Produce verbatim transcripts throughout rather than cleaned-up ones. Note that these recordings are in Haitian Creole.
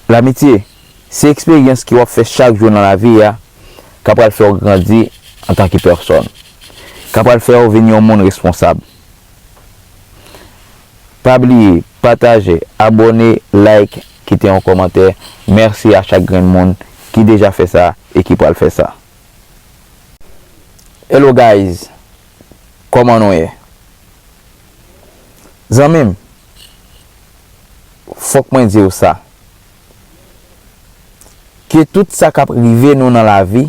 Lamitye, se eksperyans ke w ap fè chak jou nan lavi a k ap pral fè w grandi antanke pèsòn, k ap pral fè w vin yon moun responsab. Pa bliye pataje, abòne, like, kite yon kòmantè. Mèsi a chak grenn moun ki deja fè sa e ki pral fè sa. Hello guys, kòman nou ye? Zanmi m, fòk mwen di w sa, ke tout sa k ap rive nou nan lavi,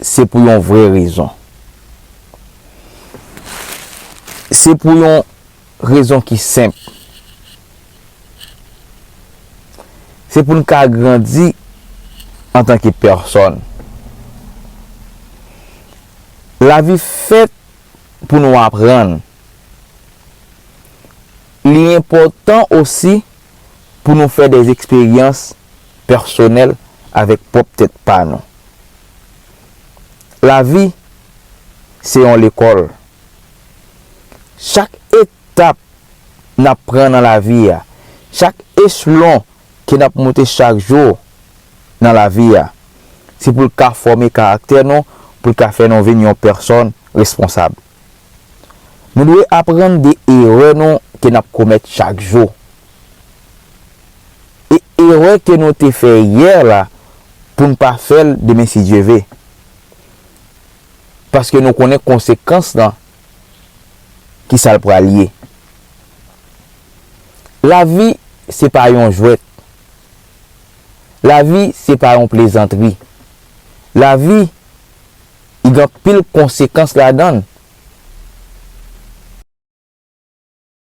se pou yon vrè rezon. Se pou yon rezon ki senp. Se pou n ka grandi antanke pèsòn. Lavi fèt pou nou aprann. Li enpòtan osi pou nou fè de eksperyans pèsonèl avèk pwòp tèt pa nou. Lavi se yon lekòl. Chak etap n ap pran nan lavi a, chak echelon ke n ap monte chak jou nan lavi a, se pou l ka fòme karaktè nou, pou l ka fè nou vin yon pèsòn responsab. Nou dwe aprann de erè nou ke n ap komèt chak jou. E erè ke nou te fè yè la, pou n pa fè l demen si Dye ve. Paske nou konnen konsekans lan, ki sa l pral ye. Lavi se pa yon jwèt. Lavi se pa yon plezantri. Lavi, li gen anpil konsekans ladan l.